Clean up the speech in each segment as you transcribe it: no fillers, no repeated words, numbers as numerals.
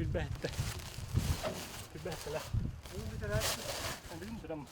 Үрбэттэ. Үрбэттэлэ. Билим Панорама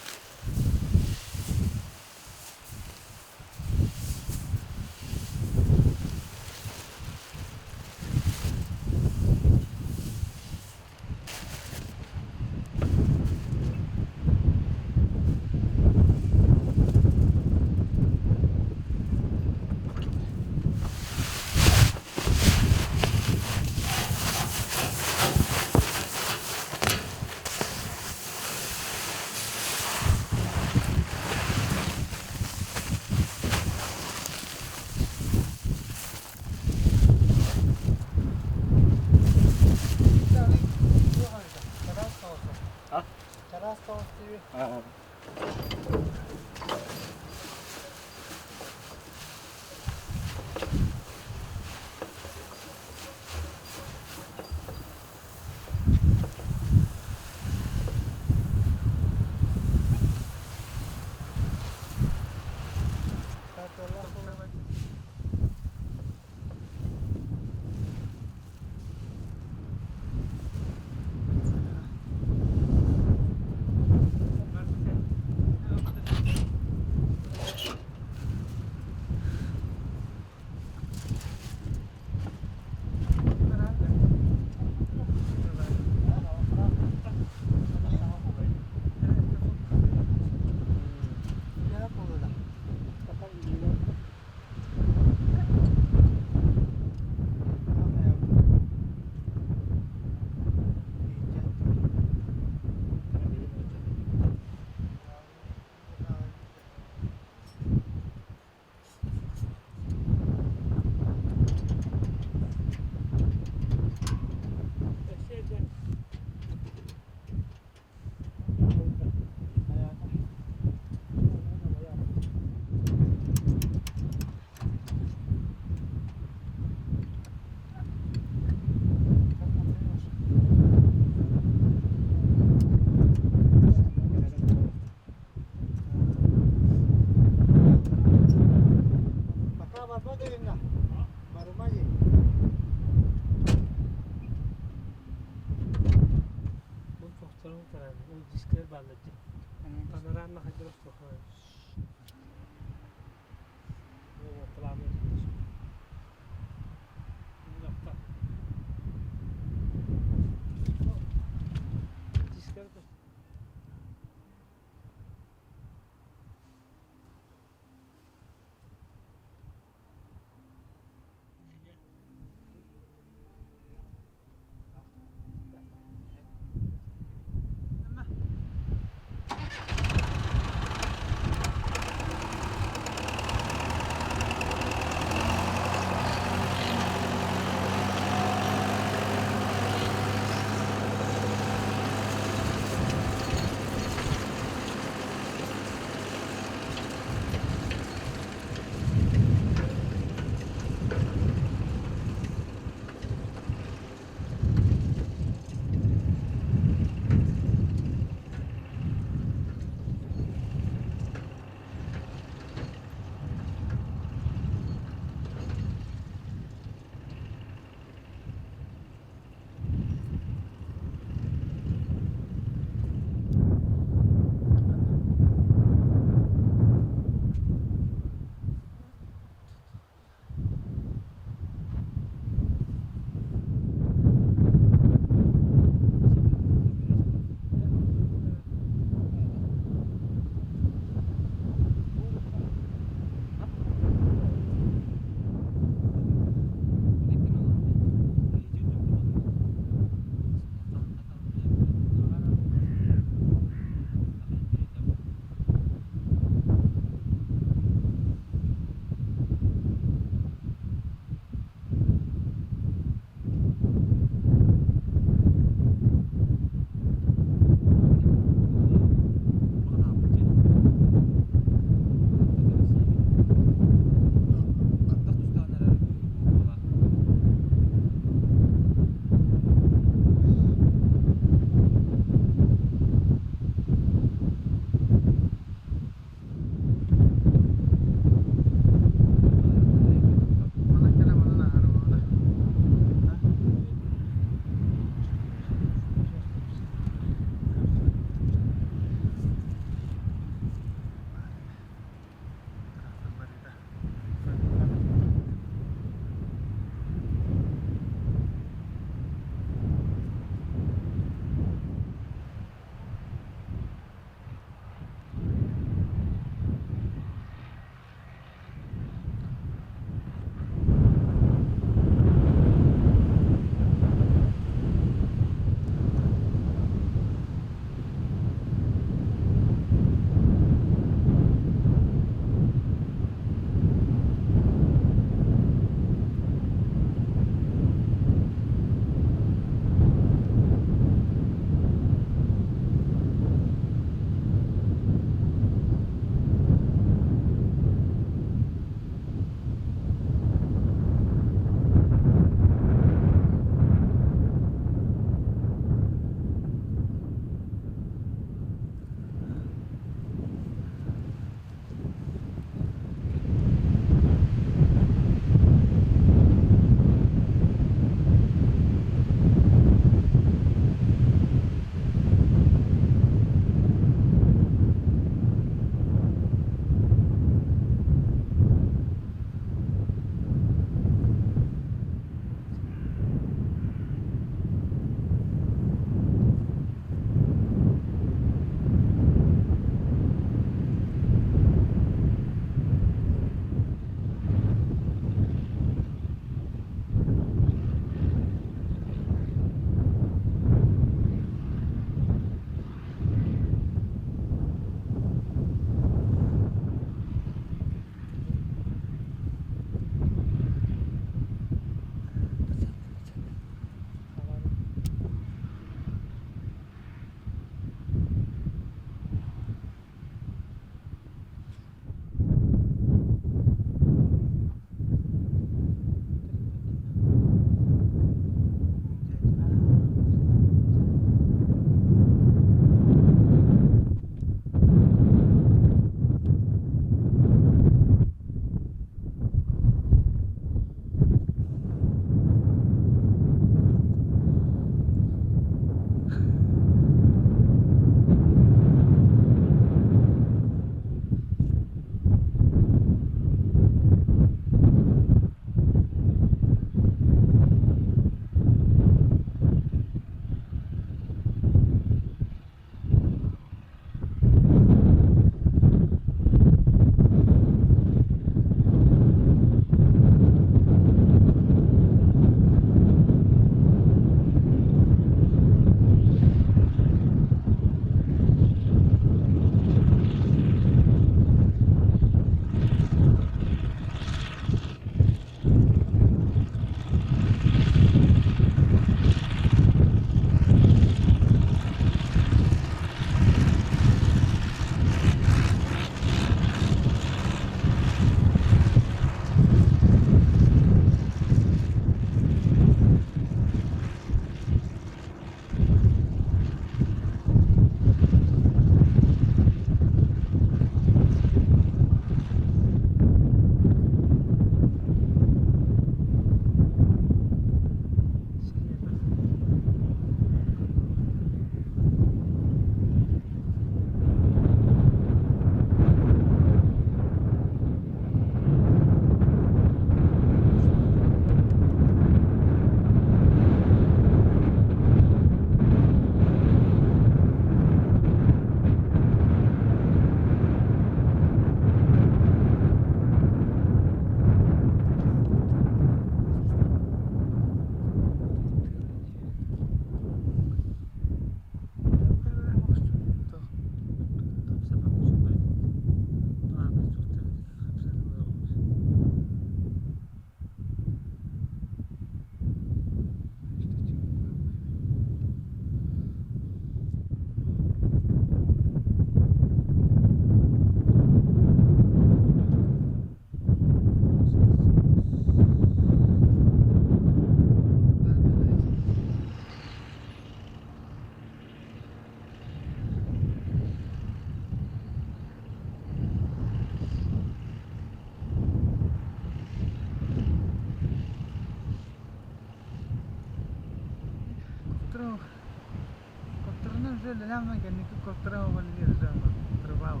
Коптерынан уже үлэлээн кэнники коптерынан отрывал.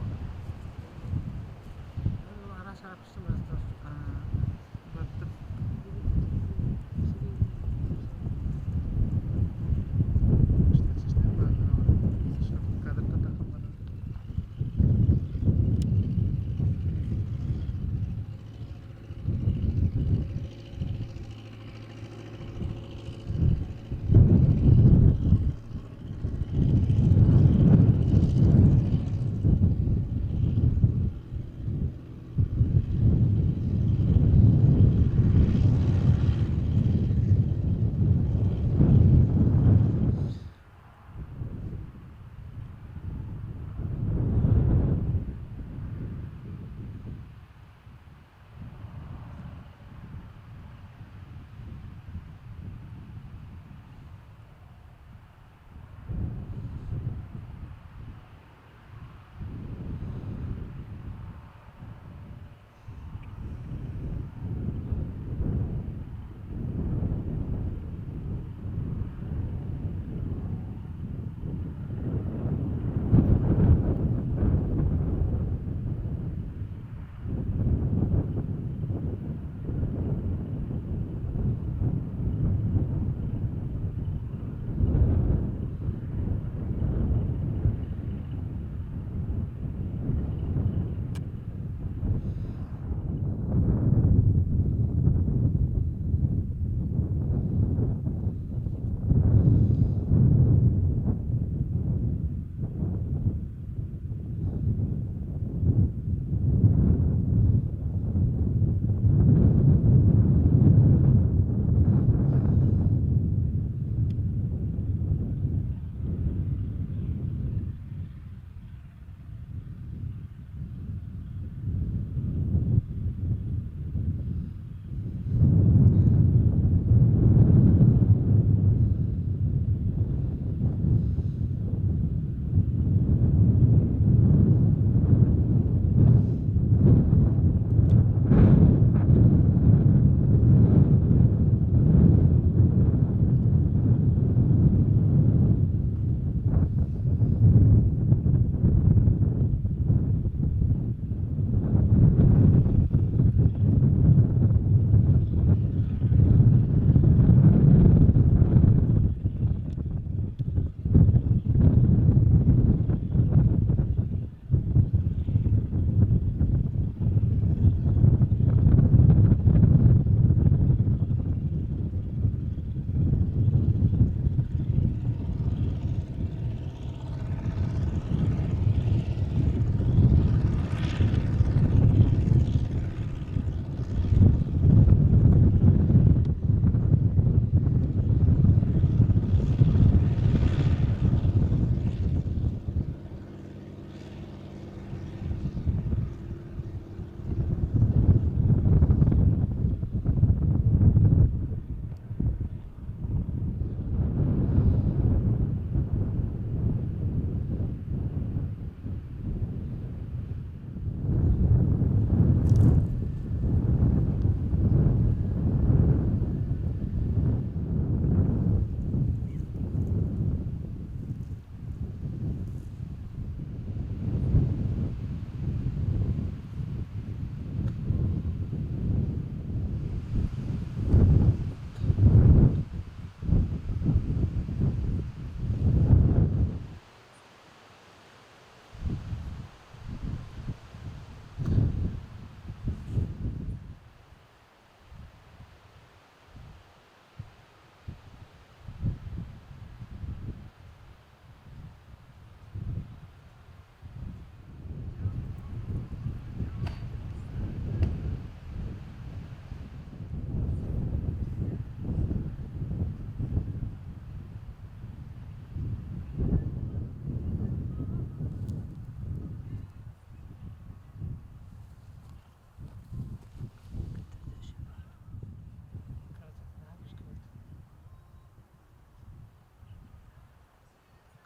Араас Бардым. Кадрда тахаммын.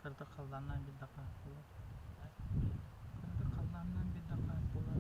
Кырдык халлааннаан биир да хаар буолар. Кырдык халлааннаан биир да хаар буолар.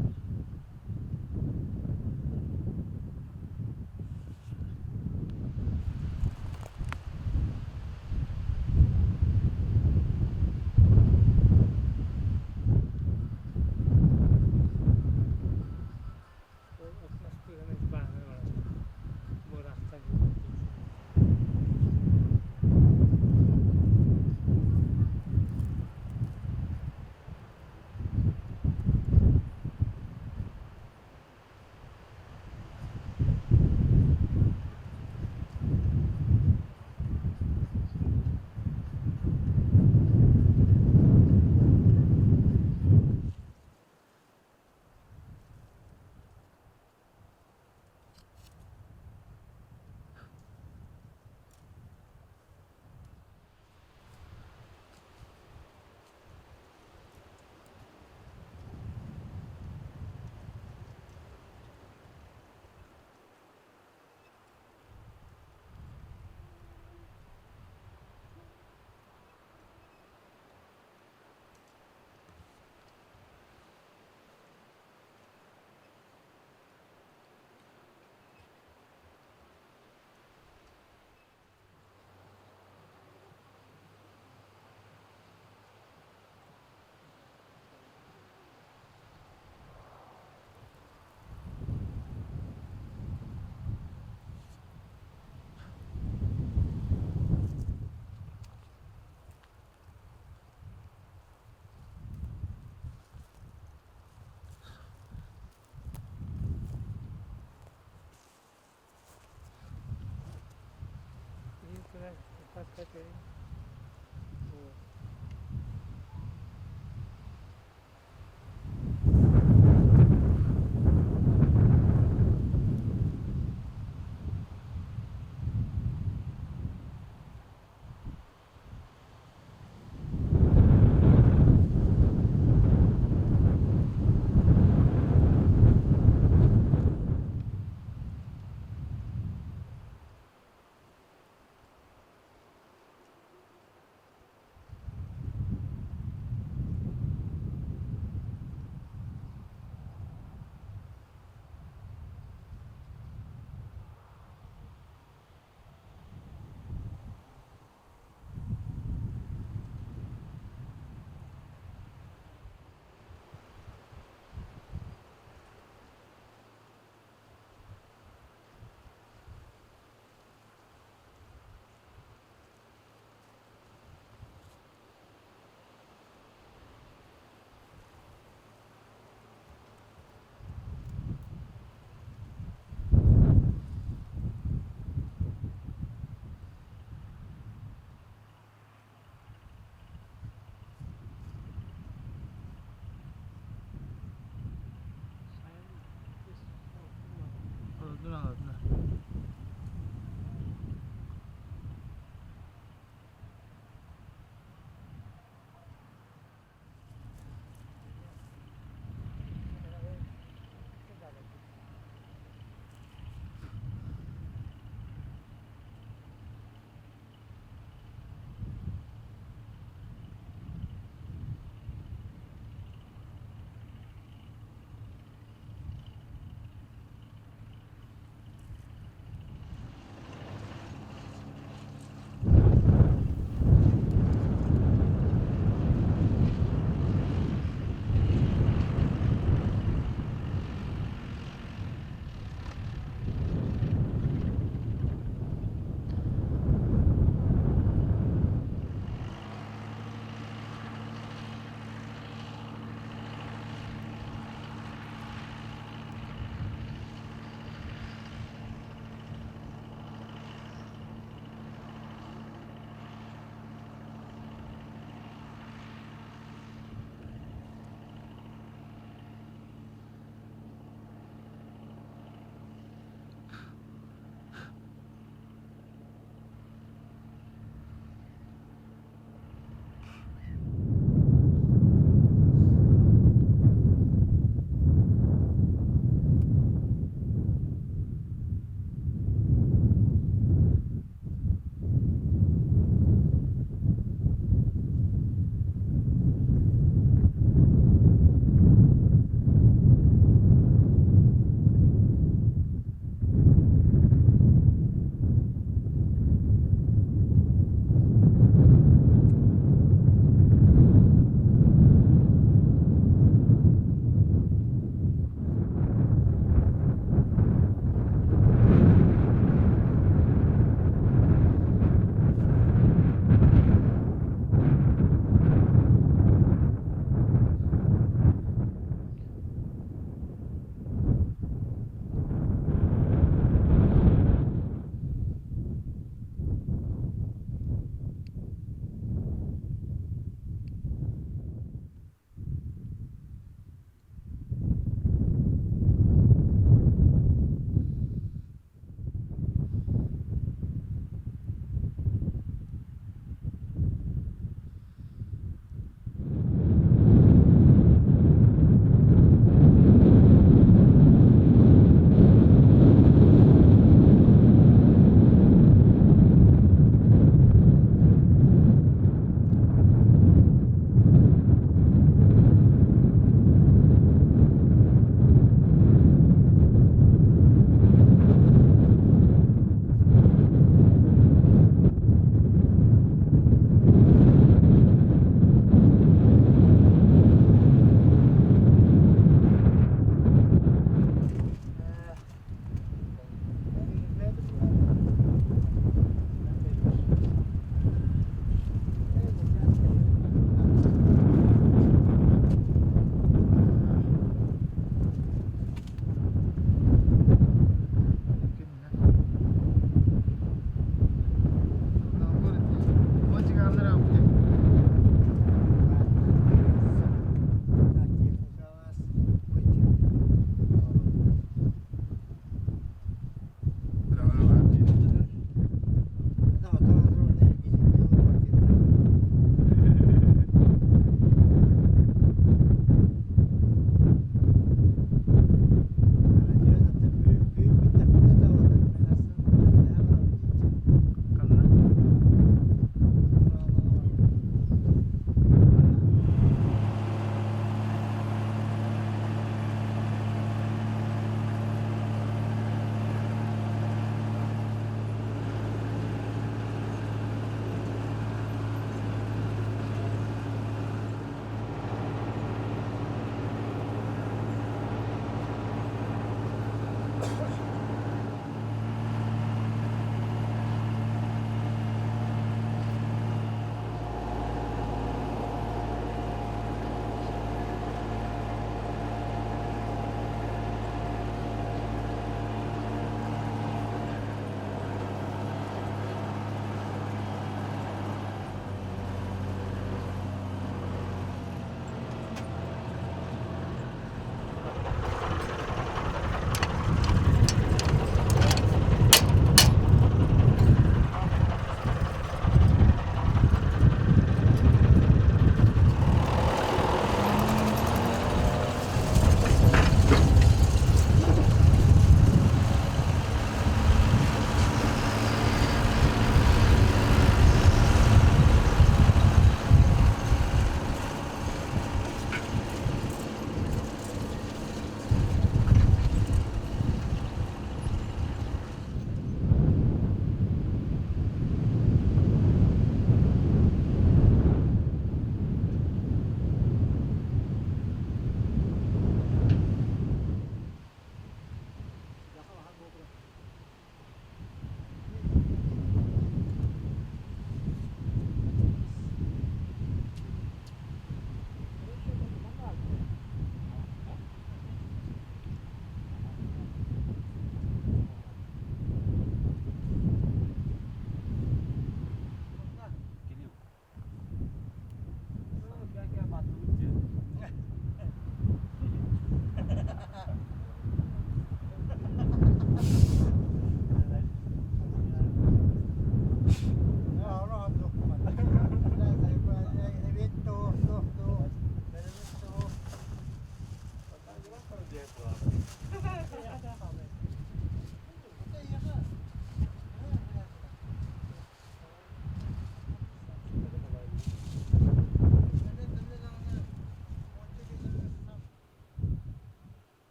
Таска үчүгэй.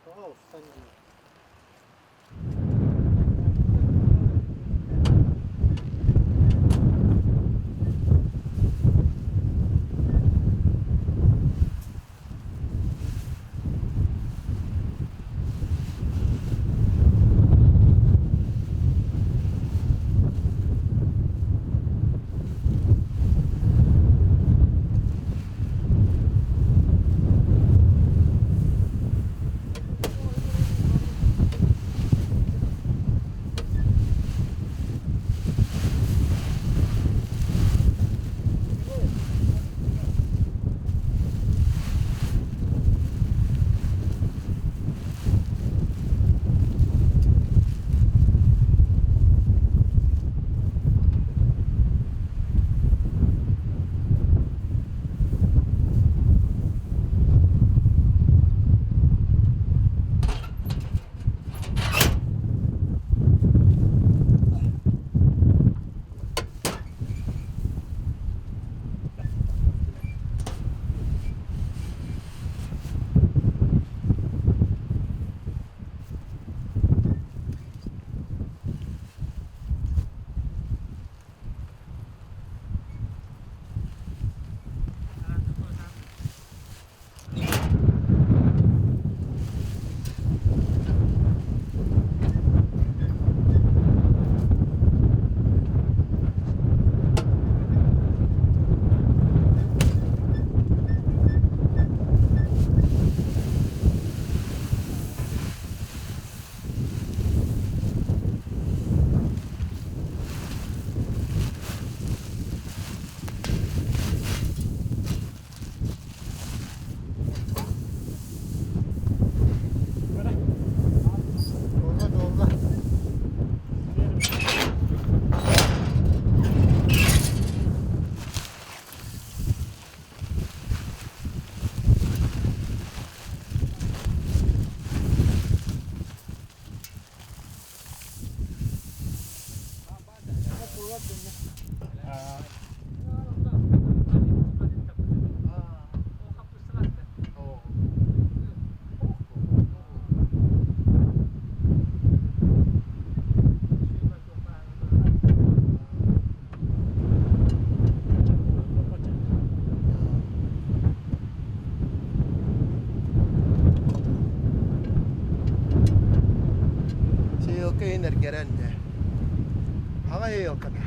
Тоҕо устан дии. Туолла, туолла. Сеялка иһин эргэрэн дьэ. Аҕай елката.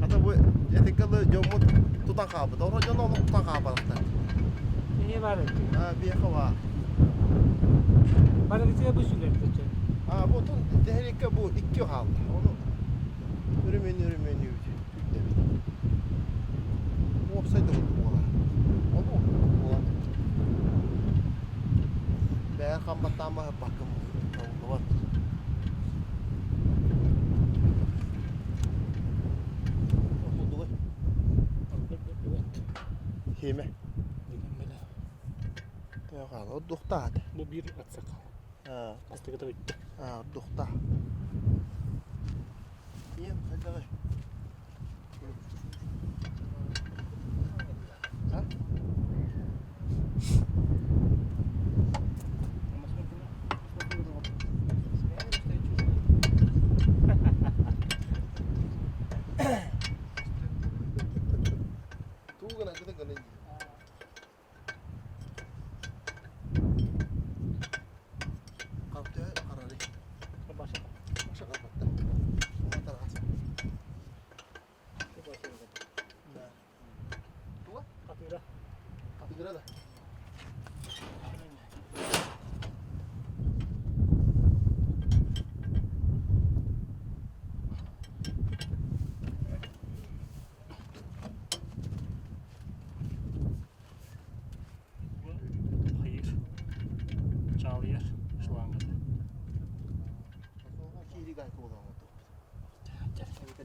Хата бу этикка дьоммут тутан хаалбыт. Оро дьон олох тутан хаалбатахтар. Эһи бар эти. А, биэхэ баар. Барыгытыга бу сүлэрдэ. А, бу тун дэһэриккэ бу икки хаалла. Ону өрөмүөн өрөмүөнүүбүт күүттэбит. Уопсай да курдук буолар. Ону буолар. Бэйэр хамбаттаан баһырбаккын табыллыбат. Отулдугуй? Хиэмэ. Төһө хаала? Ордуохтаат. Бу биир отсек. Астыгыта бүттэ. Ордуохтаа. Ийэм хайдаҕый? А? Туу гына гына гына Халтыа харары. Баша карбатта.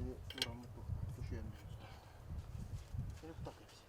Ини уураммыт тушуйан Ини тутак кэбис.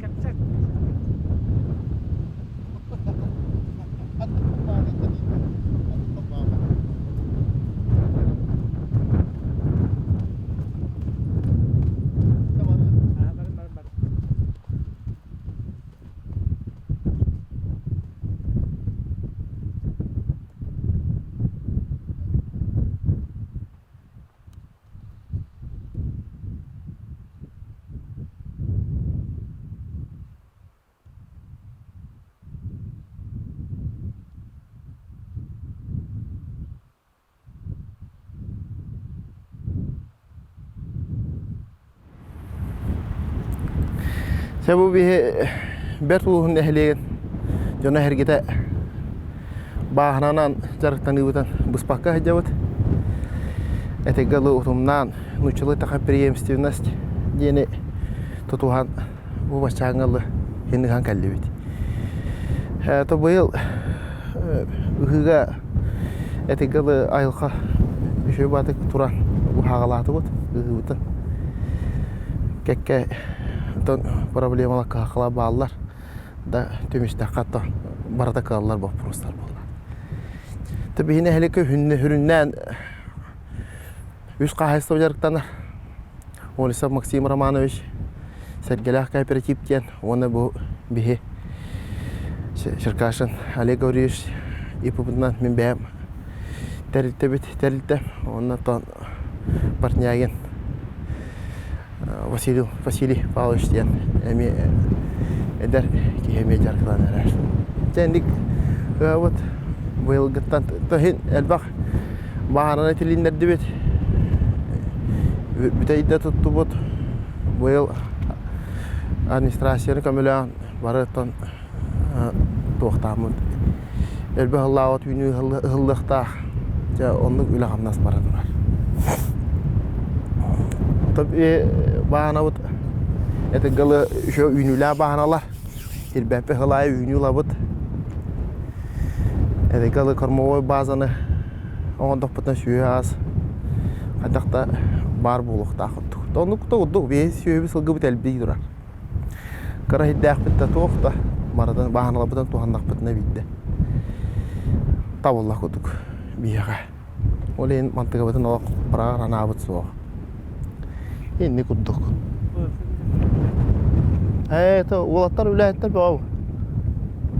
Кэпсэт. Аа, бары, бары, бары. Чэ бу биһи Бэрт улууһун нэһилиэгин дьоно-сэргэтэ бааһынанан дьарыктаныыбытын быспакка сылдьабыт. Этэҥҥэ дылы утумнаан нууччалыы таха преемственность диэни тутуһан бу баччааҥҥа дылы иһин ыһан кэллибит. То быйыл ыһыыга этэҥҥэ дылы айылҕа үчүгэй баҕатык туран уһааҕалаатыбыт ыһыыбытын. Кэккэ оттон проблемалар кыһалҕалар бааллар да түмүстэххэ то барыта кыаллар боппуруостар буолла. То биһи нэһилиэккэ сүрүннээн үс хаһаайыстыба дьарыктанар. Олесов Максим Романович Сэргэлээх кооператив диэн уонна бу биһи Черкашин Олег Гаврильевич ИП-бытынан мин бэйэм тэрилтэбит тэрилтэ уонна оттон Портнягин Василий Василий Павлович диэн эмиэ эдэр киһи эмиэ дьарыктанан эрэр. Дьэ ыабыт быйылгыттан иһин элбэх баһаарынай тилиннэрдибит. Бүтэйдэ туттубут. Быйыл администрацияны көмөлөөн барыттан туохтааммыт. Элбэх ыллаабыт үүнүү ыһыллыахтаах. Дьэ оннук үлэ-хамнас бара турар. Бааһынабыт этигалы еще үүнүүлээх бааһыналар. Ирбэппи хылаайы үүнүү ылабыт. Этигалы кормовой базаны оҥордохпутуна сүөһү аас хайдах да баар буолуохтаах курдук. Оннук да курдук биһи сүөһүбүт сылгыбыт элбии турар. Кыра иһирдээхпит да туох да барытын бааһыналарбытын туһаннахпытына биирдэ табыллар курдук биһиэхэ. Ол иһин мантыгабытын олох быраҕар анаабыт суох. Инник курдук. Ээ, это уолаттар үлэһиттэр бөҕө.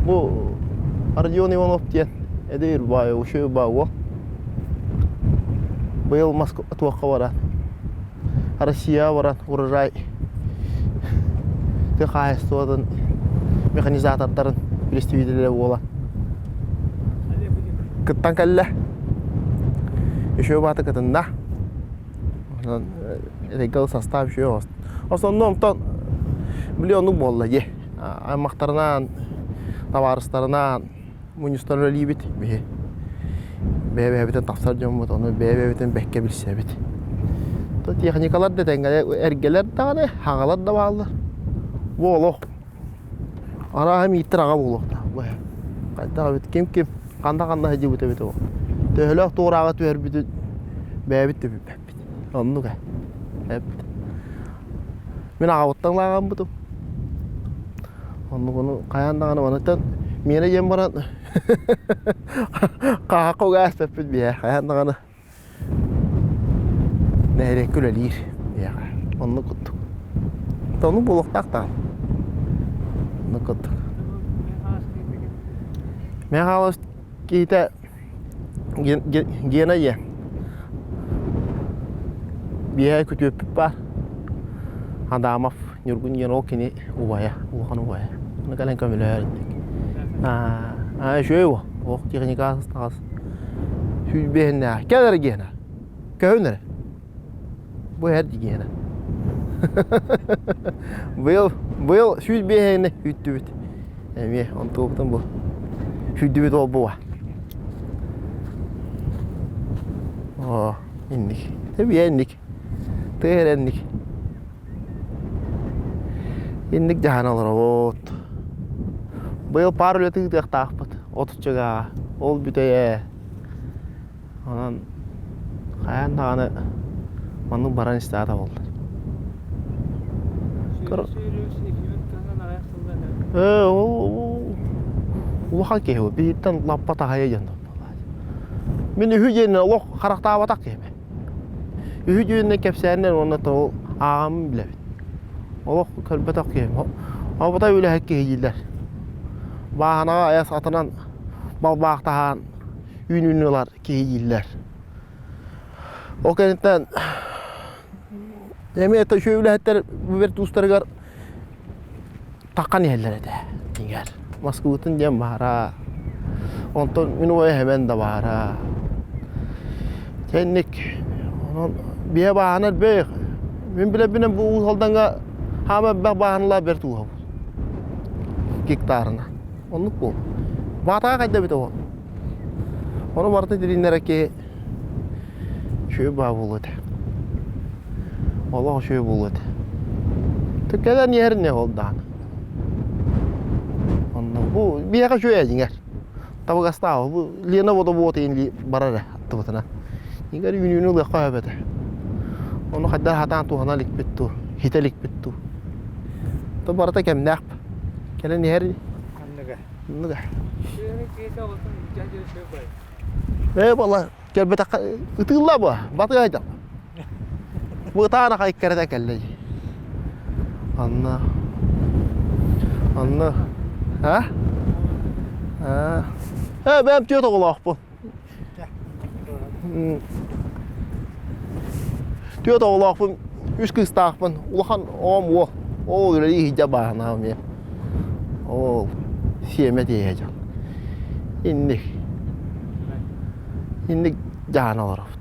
Бу Родион Иванов диэн эдэр баай, үчүгэй баай уол. Быйыл Москва туохха баран, Россияҕа баран урожай тыа хаһаайыстыбатын механизатордарын представителэ буолан кыттан кэллэ. Үчүгэй баата кытынна. Онон этэҥҥэ састаап үчүгэй Основном онтон били оннук буолла дии. Аймахтарынаан, табаарыстарынаан мунньустан үлэлиибит биһи. Бэйэ-бэйэбитин тахсар дьоммут, ону бэйэ-бэйэбитин бэккэ билсэбит. То техникалар да тэҥҥэ эргэлэр даҕаны, хаҥалар да бааллар. Бу олох арааһа мииттэр аҕа буолуохтаах. Хайдах эбит ким-ким ханна-ханна сылдьыбыт эбит ол. Төһөлөөх туорааҕа түһэрбитин бэйэбит да билбэппит. Оннук ээ. Эппит. Мин аҕабыттан лааҕаммытым. Оннук ону хайаан даҕаны манытан миэнэ диэн баран хаһаахха уга ааспаппыт биһээ хайаан даҕаны нэһилиэккэ үлэлиир. Оннук курдук. Оннук буолуохтаах даҕаны. Оннук курдук. Михайлович киһитэ Гена ийэ. Биэһэ күтүөппүт баар. Адамов Ньургун диэн ол кини убайа, улахан убайа. Аны кэлэн көмөлөһөр инник. Аа, үчүгэй уо. Ох, техника астаҕас. Сүүрбэһиннээх. Кэл эрэ Гена. Көһүн эрэ. Бу эр Гена. Быйыл, быйыл 105-ини үттүбүт. Эмиэ онтуобутун бу. Сүүрдүбүт ол буа. Оо, инник. Эбиэ инник. Тыа эрэ инник. Инник дьаһана олоробут. Быйыл паар үлэтин ыытыахтаахпыт. Отуччуга. Ол бүтэйэ. Онон хайаан даҕаны маннык баран истэҕэ буоллар. Ээ, ол улахан киһи ол. Биһиттэн лаппа таһайа диэн Мин үһү диэн олох харахтаабатах киһим. Үһү диэннэ кэпсээннэр уонна ол ааҕаммын билэбин. Олох көрбөтөх киһим. Обутай үлэһит киһи дииллэр. Бааһынаҕа айас атынан балбаахтаһан үүнүүнү ылар киһи дииллэр. Ол кэнниттэн эмиэ үчүгэй үлэһиттэр бэрт уустарыгар таххан иһэллэр этэ дьиҥэр. Москвытын диэн баара. Онтон мин убайа эһэбэн да баара. Кэнник онон биһэ бааһына элбэх. Мин билэрбинэн бу Уус Алдаҥҥа хаама элбэх бааһыналаах бэрт ууһа гектарына. Оннук буол. Баатаҕа хайда эбитэ ол. Ону барыта тилиннэрэ киһи үчүгэй баа буолуо этэ. Олох үчүгэй буолуо этэ. Кэлэн иһэр не ол даҕаны. Онно бу биһиэхэ үчүгэй дьиҥэр. Табыгастаах бу Лена водобуот иин барар эрэ аттыбытына. Игорь үүнүүнү ылыахха сөп этэ. Ону хайдах хатаан туһана иликпит дуу, хитэ иликпит дуу. То барыта кэмнээх. Кэлэн иһэр Анныга. Анныга. Ээ буолла кэлбэтэххэ ытыылла буо батыга айдал. Бытаана хайкарата кэллэ дии. Анна Анна а? А Э бэм түөрт оҕолоохпун. Түөрт оҕолоохпун, үс кыыстаахпын, улахан оҕом уол. Ол үлэлии иһдьэ бааһынаам эмиэ. Ол сиэмэ тиэйэ дьон. Инник. Инник дьаһана олоробут.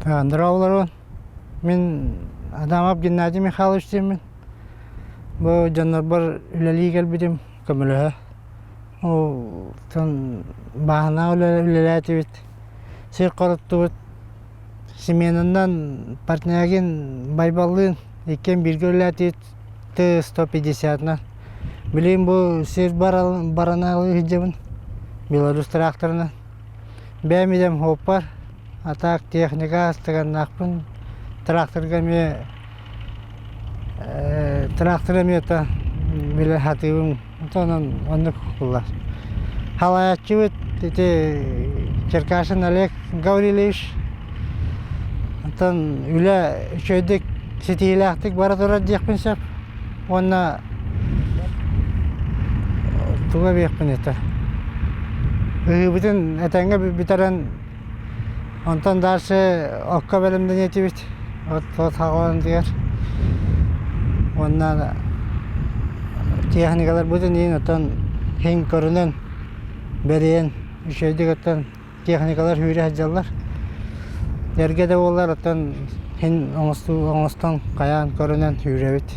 Здраволорун. Мин Адамов Геннадий Михайлович диэммин. Бу дьоннорбор үлэлии кэлбитим көмөлөһө. Ол бааһына үлэлээтибит. Сир хоруттубут. Семенынан Портнягин Байбаллыын иккиэн бииргэ үлэлээтибит Т-150-нан. Билигин бу сир барана сылдьабын Беларусь тракторынан. Бэйэм идэм суоппар, а так техника астыганнаахпын. Тракторга эмиэ трактор эмиэ это билэ сатыыбын. Онон оннук буллар. Халайааччыбыт ити Черкашин Олег Гаврильевич. Оттон үлэ үчүгэйдик ситиһиилээхтик бара турар диэхпин сөп. Уонна тугу эбиэхпин этэ. Ыһыыбытын этэҥҥэ бүтэрэн онтон дальше окко бэлэмнэниэ этибит. От от хаҕаланытыгар. Уонна техникаларбытын иин оттон иһин көрүнэн бэрийэн үчүгэйдик оттон техникалар сүүрэ сылдьаллар. Эргэ да буоллар оттон иһин оҥостуу оҥостон хайаан көрүнэн сүүрэбит.